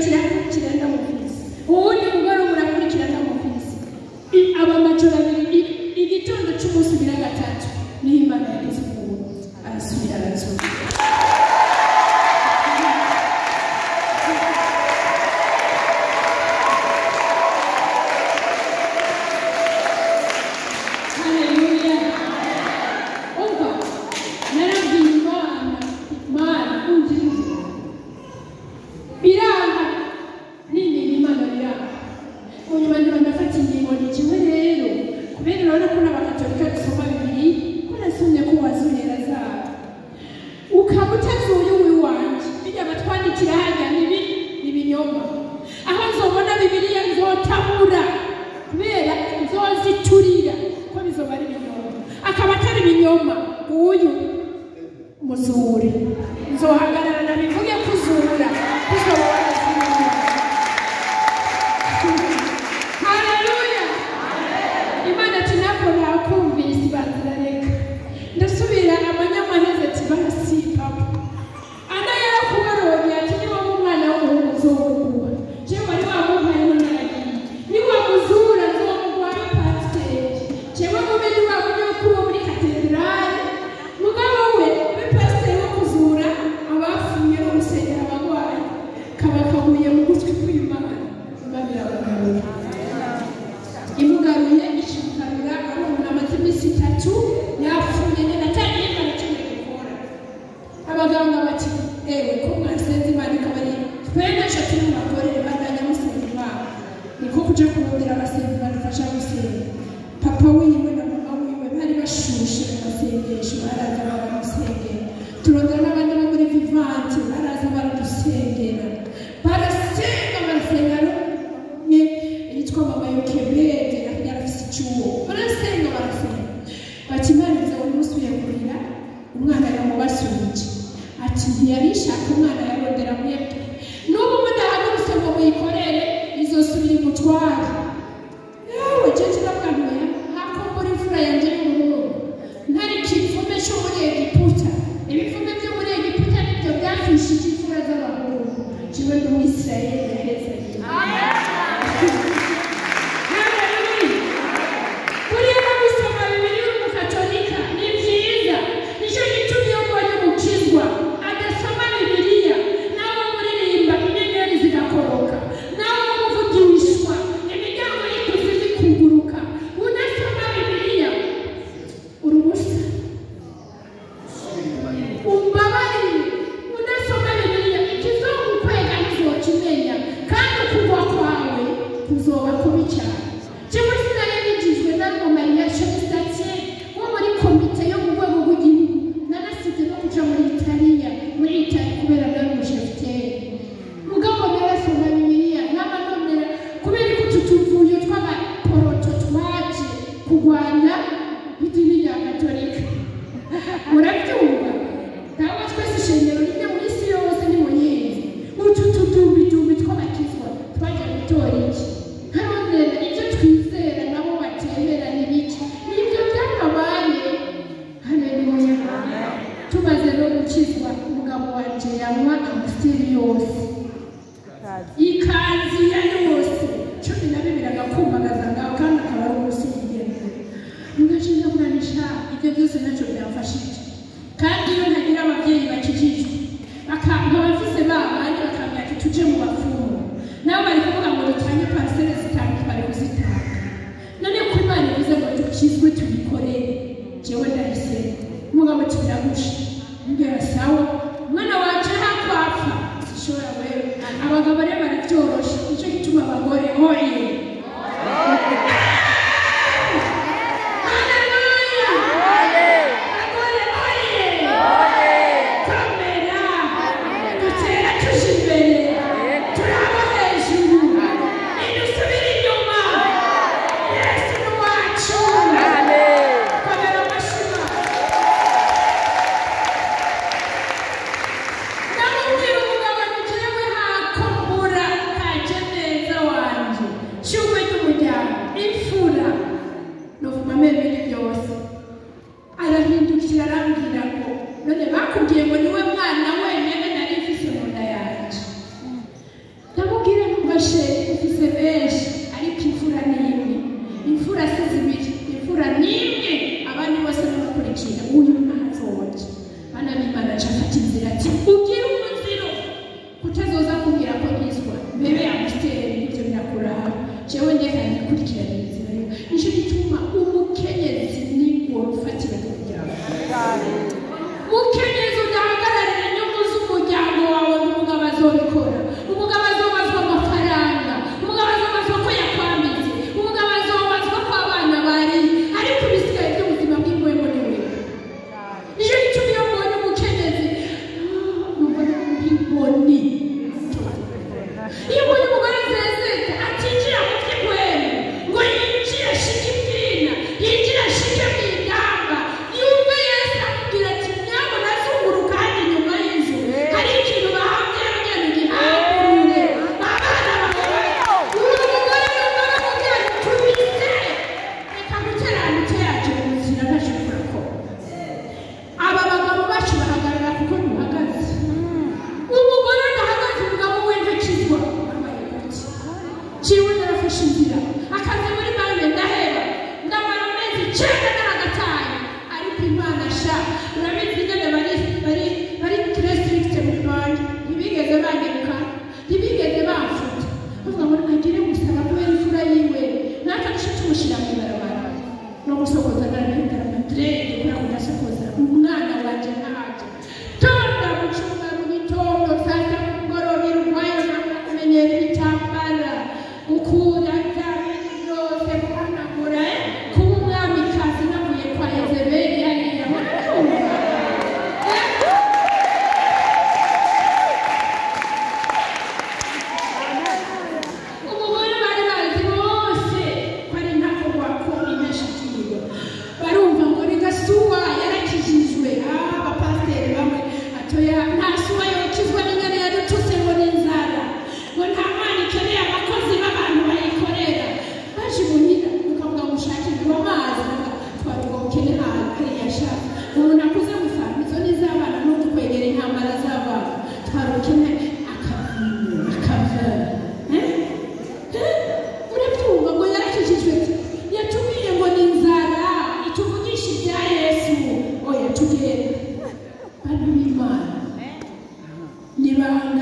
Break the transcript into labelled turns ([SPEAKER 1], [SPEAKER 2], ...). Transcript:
[SPEAKER 1] kirakurikira ndamufise, uwundi mugoroba urakurikira ndamufise. Aba amajoro abiri, igitondo c'umunsi ugira gatatu niho Imana yagize umuntu arasubira arazuka. Haleluya. Umva, narabwiye Imana, Imana ungirize biranga, ninini Imana biranga. Munyuma ndiba ndafata ingingo ni kimwe rero, kubera urabona ko n'abakatolika dusoma Bibiliya, ko nasomye ko wazuye Lazaro ukaba utazuye uwiwanje, bijya batwandikira hajya nibi ibinyoma. Aho nzobona Bibiliya nzotabura, kubera nzoziturira ko bizoba ari ibinyoma. Akaba atari ibinyoma, uyu muzure nzohagarara nabivuge kuzura kuzoba warazuye. Haleluya. Imana ati nako nakumvise, banzira reka ndasubira amanyamaheze ati basi papa ana yarakubaronye ati niba umwana w'umuhungu nzomuguha, jewe wari wamumpaye none aragiye, niwamuzura nzomuguha abe pasiteri, jewe mube ni wa munyakuru wo muri katedrale, mugabo we abe pasiteri wo kuzura abapfuye no gusengera abagwayi. Kaba kaguye mu gutwi kw'Imana, Imana iramugarura, imugaruye ikimugarura ari umuntu amaze iminsi 3 yapfuye nyine atagiye Imana kimwe gukora. Abaganga bati ewe ko mwasenze Imana ikaba ari twe ntacyo turi bubakorere, bandanya musenga Imana. Niko kuja kurondera abasenzi badufasha gusenga. Papa wiwe na mama wiwe bari bashushe mu masengesho, baraza baramusengera. Turondera n'abandi bo muri Vivante, baraza baradusengera, barasenga barasenga. Umwe yitwa mama Yokebede yarafise icuwo, barasenga barasenga bati Imana iza umunsi kurira umwana yamubasubije ati ntiyarishaka umwana yarondera mwebwe, n'ubu mudahagurutse ngo muyikorere izosubira imutware. Yewe jeje ndavuga hako muri imfura yanje y'umuhungu ntari kivume cyo muri Egiputa. Ibivume byo muri Egiputa nibyo byafishije imfura z'abahungu, jewe ndi Umwisirayeli yaheze. Haleluya. Buriya no gusoma Bibiliya uri umukatolika ni byiza. Nicyo gituma iyo mbonye umukizwa adasoma Bibiliya, nawe muririmba inyenyeri zigakoroka, nawe muvugishwa imiryango y'ikuzimu ikuguruka, udasoma Bibiliya uri ubusa. Umbabarire, udasoma Bibiliya ikizogukwega ntuzokimenya, kandi ukugwa kwawe kuzoba kubi cyane. Jewe sinari nigizwe na Mariya Celestin wo muri komite yo mu rwego rw'igihugu, narasize no kuja muri Italiya, muri Itali kubera nari umushefiteri. Mugabo narasoma Bibiliya n'amanonera, kubera ko utu tuvuyo tw'abaporoto twaje kurwanya idini rya Katolika. Murabyumva? Ntabwo twese ishengero rimwe mu isi yose ni munyezi. Utu tudumbidumbi tw'abakizwa twajya gutora iki? Nkarondera ibyo twizera nabo batemera ni biki? Nibyo byakabaye. Haleluya. Tumaze no gukizwa, umugabo wanje yanywa amusiteri yose, ikaziya yose 12 agakumbagaza ngaho, kandi akaba ari umunsi w'igenzi. Mugace ndaburanisha ibyo byose ntacyo byamfashije. Kandi iyo ntagira ababyeyi bakijijwe nkaba mfise ba bandi bakambwira ati tuje mu bapfumu, nabo bari kuvuga ngo dutange parcelle 5 bari kuzitanga. None ko Imana ivuze ngo dukizwe tubikorere, jewe ndahisemo. Umugabo ati biragusha, mbwira sawa, umwana wanje ntakwapfa sishobora wewe. Abagabo rero barabyoroshe, nicyo gituma Nta suba yokizwa n'ingene yadututse ngo ni inzara, ngo nta Mana ikeneye abakozi b'abantu bayikorera. Baje imuhira ukavuga ngo ushakirwe amazi, twari ubwo bukene hariya shaka umuntu akuze gufana izo ni iz'abana, n'udukwegera intambara z'abana, twari ubukene akavura akavura. Urabyumva ngo yarakijijwe, yatubwiye ngo ni inzara ituvugisha ibya Yesu. Oya, tugenda, bantu b'Imana, ni bande?